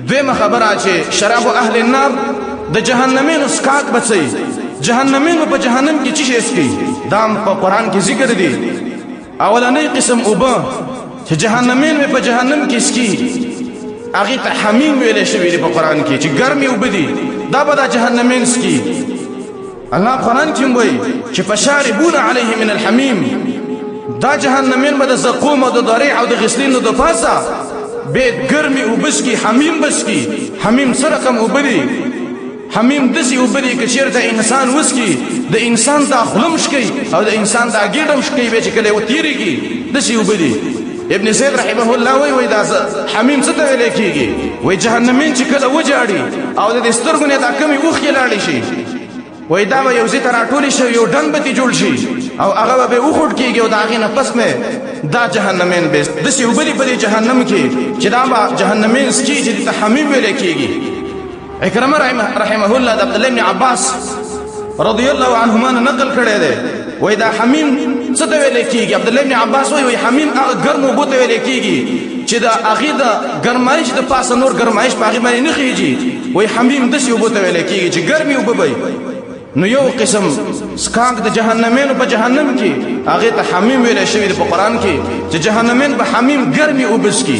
دویمه خبره چې شراب اهل النار، د جهنمینو سکاک بچي، جهنمینو په جهنم کې چی شي اسکی، دام په قران کې ذکر دي. اولنې قسم اوبه چې جهنمین په جهنم کې اسکی، هغه ته حمیم ویل شوی دی په قران کې، چې ګرمي اوبه دي، دا به د جهنمین سکی. الله قران کې وایي چې فشاربون علیه من الحمیم، دا جهنمین به د زقوم او د ضریع او د غسلینو د پاسه به ګرمي اوبه څکي، حمیم به څکي. حمیم څه رقم اوبه دي؟ حمیم داسې اوبه دي که چېرته انسان وڅکي، د انسان دا خوله هم ښکوي او د انسان دا ګېډه هم ښکوي، بیا چې کله وتېرېږي، داسې اوبه دي. ابن زید رحمه الله وایي، وایي دا حمیم څه ته ویلی کېږي؟ وایي جهنمین چې کله وژاړي او د دې سترګو نه دا کمې اوښکې لاړې شي، وای دا به یو ځای ته راټولې شي، یو ډنډ به ترې جوړ شي او هغه به بیا وخوټ کېږي او د هغې نه پس مې دا جهنمین به داسې اوبه دي په دې جهنم کې چې دا به جهنمین څکي، چې دې ته حمیم ویلی کېږي. عکرمه رحمه الله د عبدالله بن عباس رضی الله عنهما نه نقل کړی دی، وایي دا حمیم څه ته ویلی کېږي؟ عبدالله بن عباس وایي، وایي حمیم هغه ګرمو اوبو ته ویلی کېږي چې د هغې د ګرمایش د پاسه نور ګرمایش په هغې باندې نه خېږي. وایي حمیم داسې اوبو ته ویلی کېږي چې ګرمې اوبه به. نو یو قسم سکاک د جهنمینو په جهنم کې، هغې ته حمیم ویلی شوی دی په قرآن کې، چې جهنمین به حمیم ګرمې اوبه څکي.